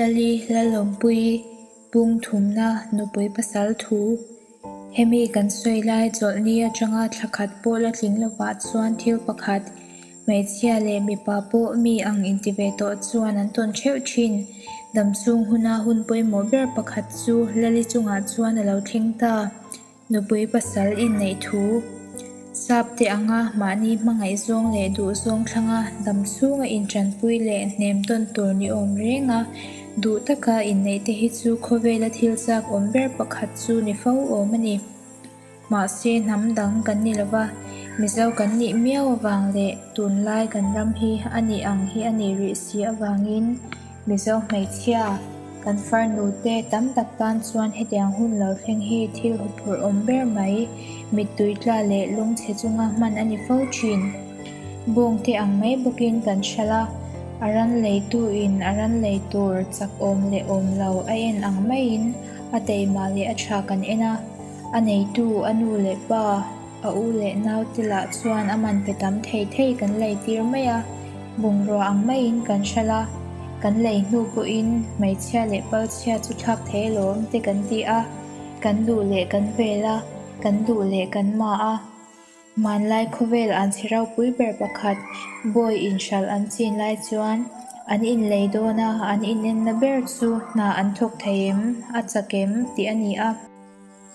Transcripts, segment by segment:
Lali Lalawmpuii pung thumna nupui pasal thu. Hemi kan sawi lai chawlhni atanga thla khat pawh la tling lovah chuan thil pakhat, hmeichhia leh mipa pawh mi ang inti ve tawh chuan an tawn theuh thin. Damchhung huna hun pawimawh ber pakhat chu Lali chungah chuan a lo thleng ta. Nupui pasal inneih thu, sap te anga mahni hmangaih zawng leh duh zawng thlanga dam chhunga intanpui leh hnem tawn tur ni awm renga duh taka inneih te hi chu khawvela thil chak awm ber pakhat chu ni fo awm a ni. Mahse hnam dang kan ni lova, Mizo kan nih miau avang leh tunlai kan ram hi a nih ang hi a nih rih si avangin Mizo hmeichhia, kan farnu te tam tak tan chuan hetiang hun lo thleng hi thil huphurh awm ber mai, mittui tla leh lungchhe chunga hman a ni fo thin. Bawng te ang mai bawkin kan hralh a, a ran leitu in a ran lei tur chak awm leh awm lo a en ang maiin a teima leh a tha kan en a, a neitu a nu leh pa, A u leh naute lah chuan a man pe tam thei thei kan lei tir mai a, bungrua ang maiin kan hralh a, kan lei hnu pawhin hmeichhia leh palchhia chu thlak thei alawm te kan ti a, kan duh leh kan vel a, kan duh leh kan ma a. Hmanlai khawvel an chhe ropui ber pakhat bawi inhralh an chin lai chuan an inlei dawn a, an inenna ber chu hna an thawk thei em, a chak em tih a ni a.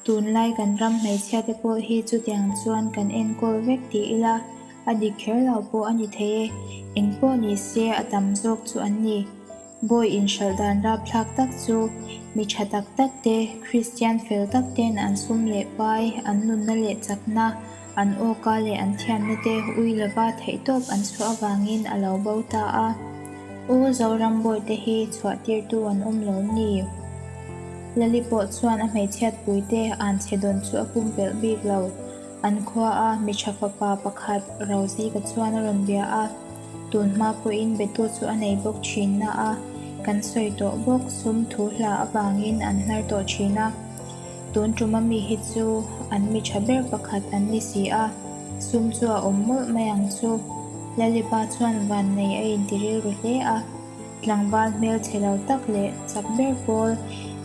Tunlai kan ram hmeichhia te pawh hi chutiang chuan kan enkawl vek ti ila, a dik kher lo pawh a ni thei e. Eng pawh ni se a tam zawk chu an ni. Bawi inhralh dan rapthlak tak chu mi tha tak tak te, Kristian fel tak ten an sum leh pai, an nunna leh chakna, an awka leh an thiamna te ui lova theihtawp an chhuah avangin a lo bo ta a. U Zoram Bawihte hi chhuah tirtu an awm lo ni? Lali pawh chuan a hmeichhiat puite an chhe dawn chu a pumpelh bik lo. An khua a mi tha fapa pakhat Rozika chuan a rawn bia a, tun hma pawhin betu chu a nei bawk thin na a, kan sawi tawh bawk sum thu hla avangin an hnar tawh thin a. Tun tuma mi hi chu an mi tha ber pakhat an ni si a, sum chu a awm mawlh mai ang chu. Lalipa chuan vannei a inti rilru hle a. Tlangval hmel chhe lo tak leh chak ber pawl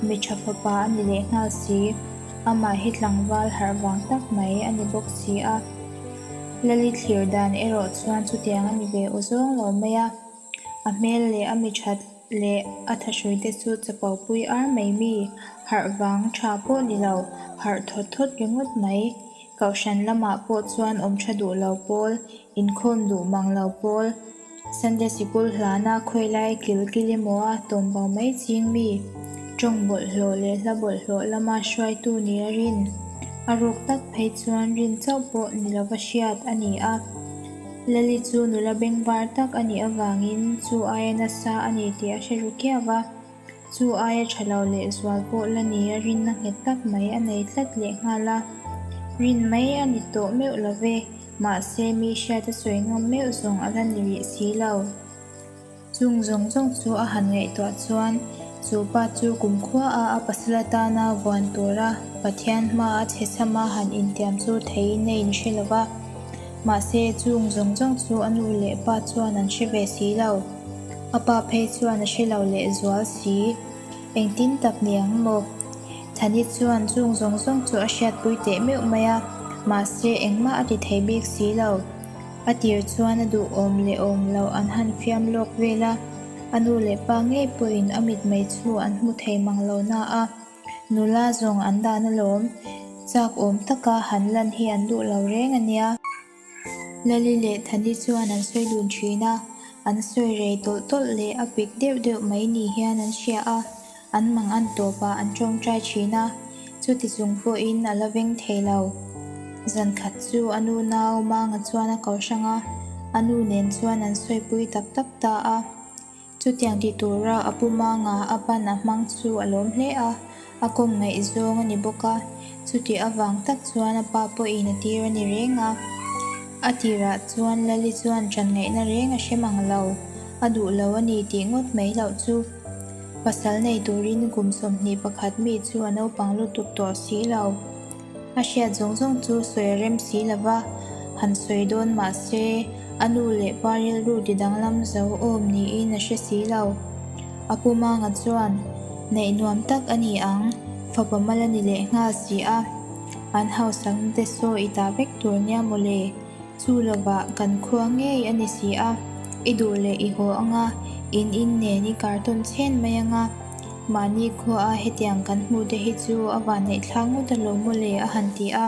mi tha fapa a ni leh nghal si. Amah hi tlangval harh vang tak mai a ni bawk si a. Lali thlir dan erawh chuan chutiang a ni ve aw zawng lo mai a. A hmel leh a mi that leh a thahrui te chu chapo pui ar mai mi, harh vang tha pawh ni lo, harh thawt thawt ringawt mai. Kohhran lamah pawh chuan awm tha duh lo pawl, inkhawm duh mang lo pawl, Sunday sikul hlana khawilai kil kil emaw a tawm bo mai ching mi, tawng bawlhhlawh leh hla bawlhhlawh lama hruaitu ni a rin. A ruk tak phei chuan rin chauh pawh ni lova hriat a ni a. Lali chu nula bengvar tak a nih avangin chu aia nasa a ni tih a hre ru kiau va. Chu aia tha lo leh zual pawh la ni a rinna nghet tak mai a nei tlat leh nghal a. Rin mai a ni tawh meuh lo ve, mahse mi hriat a sawi ngam meuh zawng a la ni rih si lo. Chung zawng zawng chu a han ngaihtuah chuan chu pa chu kumkhua a a pasal atana vuan tura Pathian hmaa a chhe chhama han intiam chu theiin a inhre lo va. Mahse chung zawng zawng chu a nu leh pa chuan an hre ve si lo. A pa phei chuan a hre lo leh zual si. Engtin tak ni ang maw? Thani chuan chung zawng zawng chu a hriatpui teh meuh mai a, mahse engmah a ti thei bik si lo. A tir chuan a duhawm leh awm loh an han fiam lawk vel a, a nu leh pa ngei pawhin a mitmei chu an hmu thei mang lo na a, nula zawng an dan alawm, chak awm taka han lan hi an duh lo reng a nia. Lali leh Thani chuan an sawi dun thin a, an sawi rei tawlh tawlh leh a pik deuh deuh mai ni hian an hria a, an mang an tawpah an tawngtai thin a, chuti chung pawhin a la veng thei lo. Zan khat chu a nu nau Manga chuan a ko hrang a, a nu nen chuan an sawipui tak tak ta a. Chutiang ti tura a pu Manga a pan a hmang chu a lawm hle a, a kawm ngaihzawng a ni bawk a, chuti avang tak chuan a pa pawhin a tir a ni reng a. A tirah chuan Lali chuan ṭan ngaihna reng a hre mang lo, a duh lo a ni tih ngawt mai loh chu. Pasal nei turin kum 21 mi chu a naupang lutuk tawh si lo. A hriat zawng zawng chu sawi a rem si lo va, han sawi dawn mah se a nu leh pa rilru ti danglam zo awm niin a hre si lo. A pu Manga chuan, Neih nuam tak a ni ang, fapa mal a ni leh nghal si a. An hausakna te saw i ta vek tur nia maw le? Chu lovah kan khua ngei a ni si a, i duh leh i haw anga, in in nen i kartawn chhen mai anga. Mahni khuaa hetiang kan hmuh te hi chu a vanneihthlak ngawt a lo maw le a han ti a.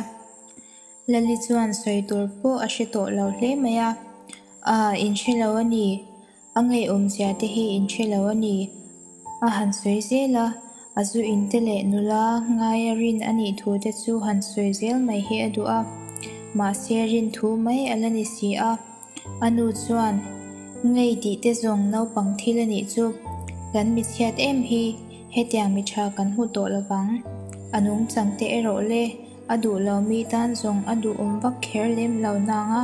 Lali chuan sawi tur pawh a hre tawh lo hle mai a, Aa, in hre lo a ni. A ngeiawmzia te hi in hre lo a ni. A han sawi zel a, a zu in te leh nula ngaia rin a nih thu te chu han sawi zel mai hi a duh a. Mahse rin thu mai a la ni si a. A nu chuan, Ngei tih te zawng naupang thil a nih chu. Kan mi chhiat em hi, hetiang mi tha kan hmu tawh lovang. A nungchang te erawh le. A duh lo mi tan zawng a duhawm vak kher lem lo nang a,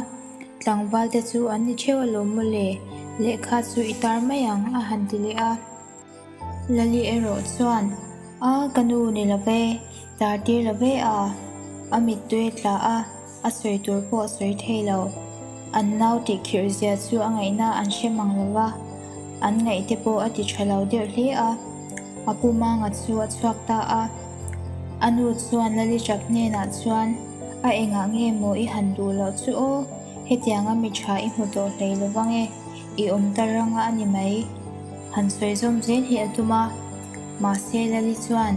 tlangval te chu an ni theuh alawm maw le, lehkha chu i tar mai ang a han ti leh a. Lali erawh chuan, A ka nu ni lo ve, tar tir lo ve a, a mittui a tla a, a sawi tur pawh a sawi thei lo. An nau tih khirh zia chu a ngaihna an hre mang lo va, an ngaih te pawh a ti tha lo deuh hle a. A pu Manga chu a chhuak ta a. A nu chuan Lalichap hnenah chuan, A engah nge maw i han duh loh chu aw? Hetianga mi tha i hmu tawh hlei lo vang e, i awm ta ranga a ni mai. Han sawi zawm zel hi a tum a. Mahse Lali chuan,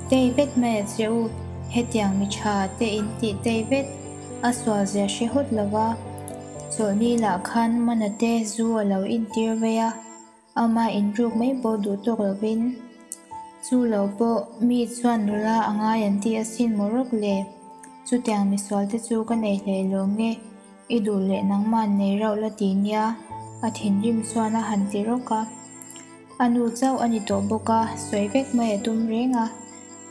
Tei vet mai a che u, hetiang mi tha te in tih tei vet, a sual zia hre hawt lo va. Chawlhni lah khan Mana te zu a lo intir vei a. Ama inruk mai pawh duh tawk lovin, Chu lo pawh mi chuan nula a ngai an ti asin maw rawk le? Chutiang misual te chu ka nei hlei lo nge, i duh leh nangmah nei rauh la ti nia, a thinrim chuan a han ti rawk a. A nu chauh a ni tawh bawk a, sawi vek mai a tum reng a.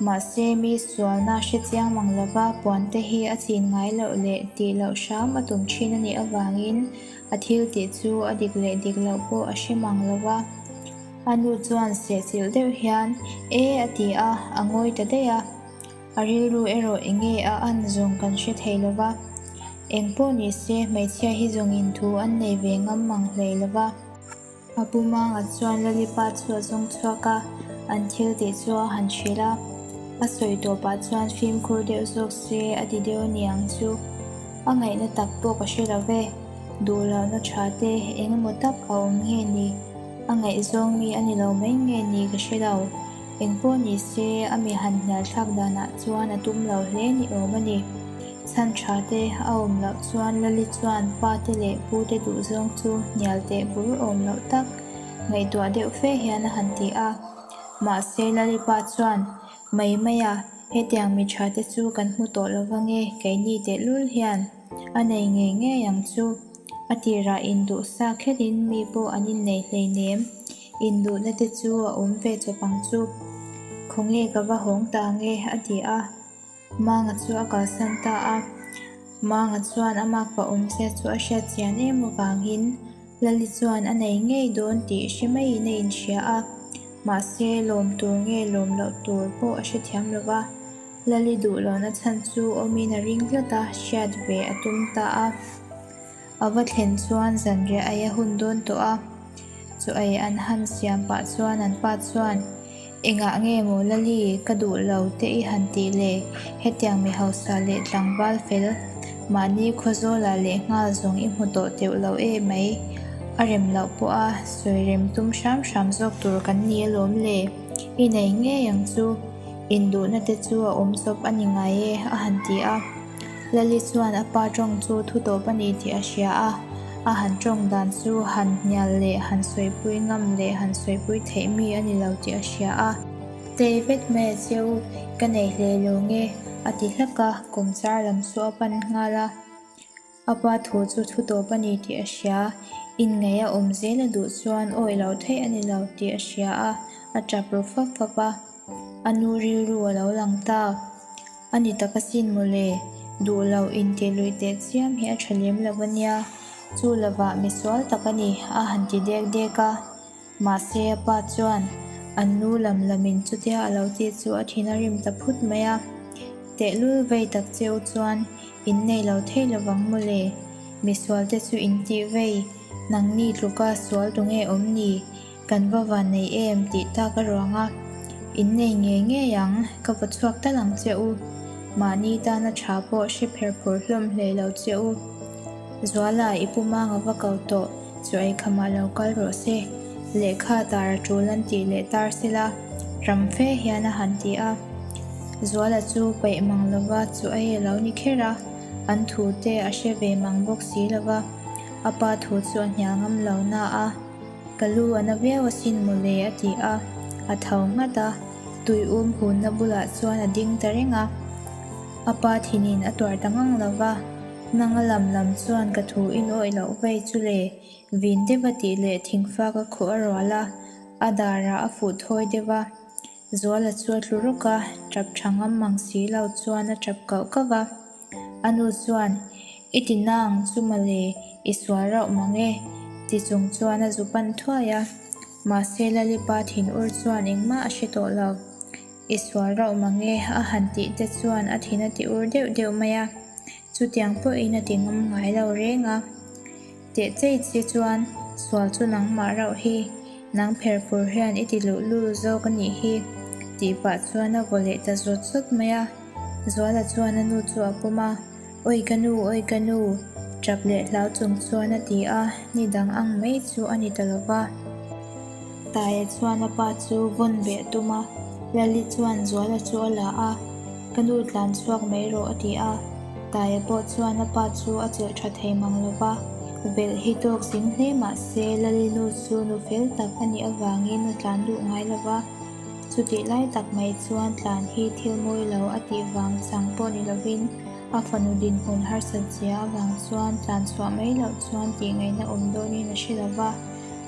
Mahse, mi sualna hre chiang mang lova puan te hi a chin ngai loh leh tih loh hram a tum thin a nih avangin a thil tih chu a dik leh dik loh pawh a hre mang lova. A nu chuan sehchilh deuh hian, E a ti a, a ngawi ta daih a. A rilru erawh eng nge a an zawng kan hre thei lova. Eng pawh ni se, hmeichhia hi zawngin thu an nei ve ngam mang hlei lova. A pu Manga chuan Lalipa chu a zawng chhuak a, an thil tih chu a han hrilh a. A sawi tawpah chuan fimkhur deuh zawk se a ti deuh aniang chu. A ngaihna tak pawh ka hre lo ve. Duh lohna tha te eng emaw tak a awm nge ni? A ngaihzawng mi a ni lo mai nge ni ka hre lo. Eng pawh ni se a mi han hnial thlak danah chuan a tum lo hle ni awm a ni. Chhan tha te a awm loh chuan Lali chuan pa te leh pu te duhzawng chu hnial teh bur awm loh tak ngaihtuah deuh fe hian a han ti a. Mahse Lali pa chuan, Mai mai a, hetiang mi tha te chu kan hmu tawh lo vang e, keini tehlul hian a nei ngei ngei ang chu. A tirah induhsa kherin mi pawh an innei hleinem. Induhna te chu a awm ve chawp ang chu. Khawnge ka va hawng ta nge? a ti a. Manga chu a kalsan ta a. Manga chuan a makpa awmzia chu a hriat chian em avangin Lali chuan a nei ngei dawn tih hre maiin a inhria a. Mahse, lawm tur nge lawm loh tur pawh a hrethiam lo va. Lali duh lohna chhan chu awmin a ring tlat a, hriat ve a tum ta a. A va thlen chuan zanriah ei a hun dawn tawh a, chaw ei an han siam pah chuan an pa chuan, Engah nge maw Lali, ka duh lo te i han tih le, hetiang mi hausa leh tlangval fel, mahni khawzawlah leh nghal zawng i hmu tawh teuh lo e mai, a rem loh pawh a sawi rem tum hram hram zawk tur kan ni alawm le, i nei ngei ang chu, induhna te chu a awm chawp a ni ngai e a han ti a. Lali chuan a pa tawng chu thu tawp a ni tih a hria a, a han tawng dan chu han hnial leh han sawipui ngam leh han sawipui theih mi a ni lo tih a hria a. Tei vet mai a cheu, ka nei hle lo nge, a ti hlak a, kawmchar lam chu a pan nghal a. A pa thu chu thu tawp a ni tih a hria, inngaih a awm zel a duh chuan awih loh theih a ni lo tih a hria a, a tap ru fap fap a. A nu rilru a lo lang ta. A ni tak asin mawle, duh loh intih luih teh chiam hi a tha lem lo a nia, chu lovah misual tak a ni a han ti dek dek a. Mahse a pa chuan an nu lam lamin chutia a lo tih chu a thin a rim ta phut mai a, Tehlul vei tak cheu chuan in nei lo thei lovang mawle, misual te chu intih vei, nangni tluka sual tu nge awm ni? Kan va van nei em tih tak a ruang a, in nei ngei ngei ang, ka va chhuak tal ang che u. Mahni tana tha pawh hre pher phur hlawm hle lo che u. Zuala i pu mang a va ko tawh, chu ei khamah lo kal rawh se. Lehkha tar a tul an tih leh tar sela, ram fe hian a han ti a. Zuala chu peih mang lova chu ei a lo ni kher a, an thu te a hre ve mang bawk si lova, a pa thu chu a hnial ngam lo na a. Ka lu a na viau asin mawle a ti a, a tho nghat a, tui um hunna bulah chuan a ding ta reng a. A pa thinin a tuar ta ngang lo va, nang a lam lam chuan ka thu in awih loh vei chu le, vin deuh a tih leh thingfak a khuh a rual a, a darah a fuh thawi deuh a. Zuala chu a tlu rawk a, tap tha ngam mang si lo chuan a tap kauh kauh va. A nu chuan, I ti nang chu mawle, i sual rauh mang e, ti chung chuan a zu pan thuai a. Mahse Lalipa thinur chuan engmah a hre tawh lo. I sual rauh mang e, a han tih te chuan a thin a ti ur deuh deuh mai a. Chutiang pawhin a ti ngam ngai lo reng a. Teh chei che chuan sual chu nangmah rauh hi, nang pher fur hian i ti luhlul zawk a nih hi, tih pah chuan a vaw leh ta zawt zawt mai a. Zuala chuan a nu chu a pawm a, Awi ka nu, awi ka nu, tap leh hlau chung chuan a ti a, ni dang ang mai chu a ni ta lo va. Taia chuan a pa chu vawn beh a tum a, Lali chuan Zuala chu a la a, Ka nu tlan chhuak mai rawh a ti a, Taia pawh chuan a pa chu a chelh tha thei mang lo va, velh hi tawk zing hle mah se Lali nu chu nu fel tak a nih avangin a tlan duh ngai lo va, chutih lai tak mai chuan tlan hi thil mawi lo a tih vang chang pawh ni lovin a fanu dinhmun harsat zia avang chuan tlan chhuah mai loh chuan tih ngaihna awm dawnin a hre lo va,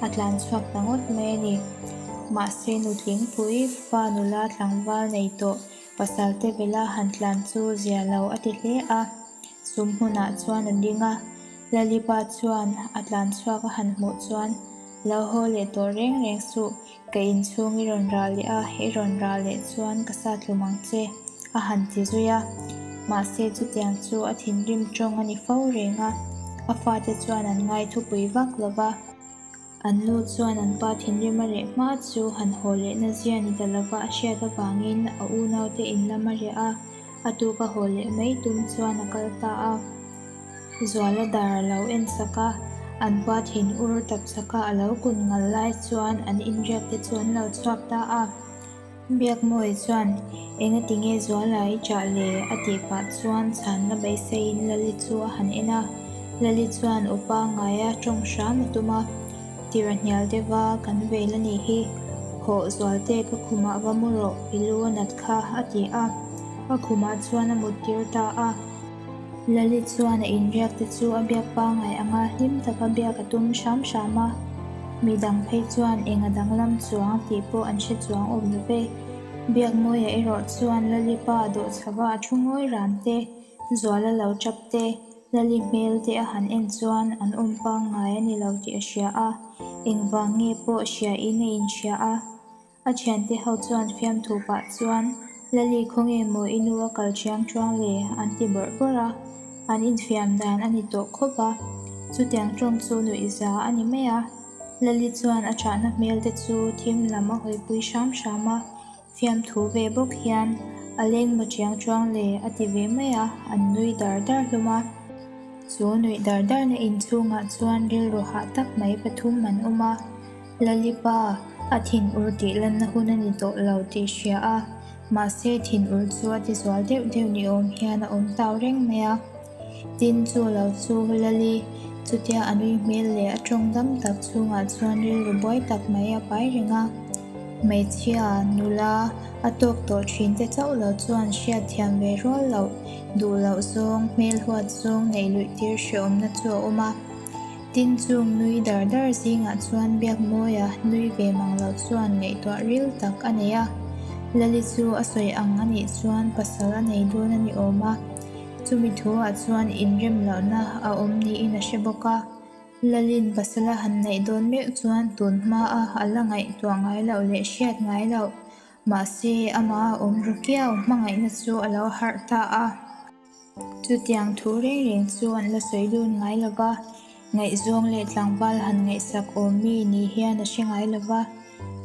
a tlan chhuak ta ngawt mai a ni. Mahse nutlingpui fa nula tlangval nei tawh Pasal te vela han tlan chu zia lo a ti hle a, sum hmunah chuan a ding a. Lalipa chuan a tlan chhuak a han hmuh chuan, Lo haw leh tawh reng reng suh, ka inchhung i rawn rah leh a, i rawn rah leh chuan ka sa tlum ang che, a han ti zui a. Mahse chutiang chu a thinrim tawng a ni fo reng a, a fate chuan an ngai thupui vak lo va. An nu chuan an pa thinrim a reh hma chu han haw leh na zia ni ta lova a hriat avangin a unaute in lam a reh a, a tuk a haw leh mai tum chuan a kal ta a. Zuala dar a lo en sak a, an pa thin ur tap chaka a lo kun ngal lai chuan an inriak te chu an lo chhuak ta a. Biakmawi chuan, Engati nge Zuala i chah le? a tih pah chuan chhanna beiseiin Lali chu a han en a. Lali chuan upa ngaia tawng hram a tum a, Tira hnial deuh a, kan veil a nih hi. Hawh Zualte ka khumah va mu rawh, i lu a nat kha, a ti a. A khumah chuan a mut tir ta a. Lali chuan a inriak te chu a biak pangngai anga hlim taka biak a tum hram hram a, midang phei chuan eng a danglam chuang tih pawh an hre chuang awm lo ve. Biakmawia erawh chuan Lali pa dawh chhava a thu ngawi ran te, Zuala lo tap te, Lali hmel te a han en chuan an awm pangngai a ni lo tih a hria a, engvang nge pawh hria in a inhria a. A thiante ho chuan fiamthu pah chuan, Lali khawnge maw i nu a kal thiang chuang le? an ti bawrh bawrh a, an infiam dan a ni tawh khawp a. Chutiang tawng chu nuihza a ni mai a. Lali chuan a chahna hmel te chu thim lam a hawipui hram hram a, fiamthu ve bawk hian, A leng maw chiang chuang le? a ti ve mai a, an nui dar dar hlawm a. Chu nuih dar darna inchhungah chuan rilru hah tak mai pathum an awm a. Lalipa, a thinur tih lanna hun a ni tawh lo tih hria a, mahse thinur chu a tizual deuh deuh ni awm hian a awm tau reng mai a. Tin, chu lo chu Lali, chutia a nui hmel leh a tawng dam tak chhungah chuan rilru buai tak mai a pai reng a. Hmeichhia, nula, a tawk tawh thin te chauh lo chuan hriat thiam ve rual loh, duh loh zawng, hmel huat zawng neih luih tir hreawmna chu a awm a. Tin chung nui dar dar zingah chuan Biakmawia nui ve mang lo chuan ngaihtuah ril tak a nei a. Lali chu a sawi ang a nih chuan pasal a nei dawn a ni awm a, chumi thuah chuan inrem lohna a awm niin a hre bawk a. Lalin pasal a han neih dawn meuh chuan tun hmaa a la ngaihtuah ngai loh leh hriat ngai loh, mahse amah a awm ru kiau hmangaihna chu a lo harh ta a. Chutiang thu reng reng chu an la sawi dun ngai lo va. Ngaihzawng leh tlangval han ngaihsak awm mi ni hian a hre ngai lo va,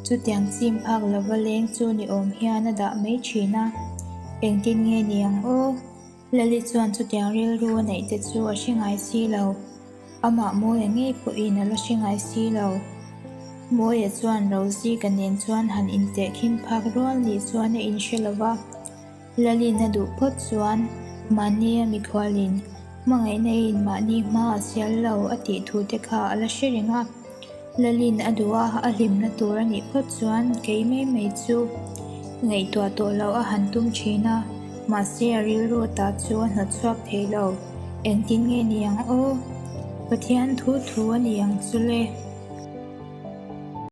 chutiang chim phak lova leng chu ni awm hian a dah mai thin a. Engtin nge ni ang aw? Lali chuan chutiang rilru a neih te chu a hre ngai si lo. Amah Mawia ngei pawhin a la hre ngai si lo. Mawia chuan Rozika nen chuan han intehkhin phak rual ni chuan a inhre lo va. Lalin a duh phawt chuan mahnia mikhualin hmangaihna in mahni hma a sial lo a tih thu te kha a la hre reng a. Lalin a duh a, a hlimna tur a nih phawt chuan kei mai mai chu ngaihtuah tawh loh a han tum thin a, mahse a rilru ta chu a hnawt chhuak thei lo. Engtin nge ni ang aw? Pathian thu thu a ni ang chu le.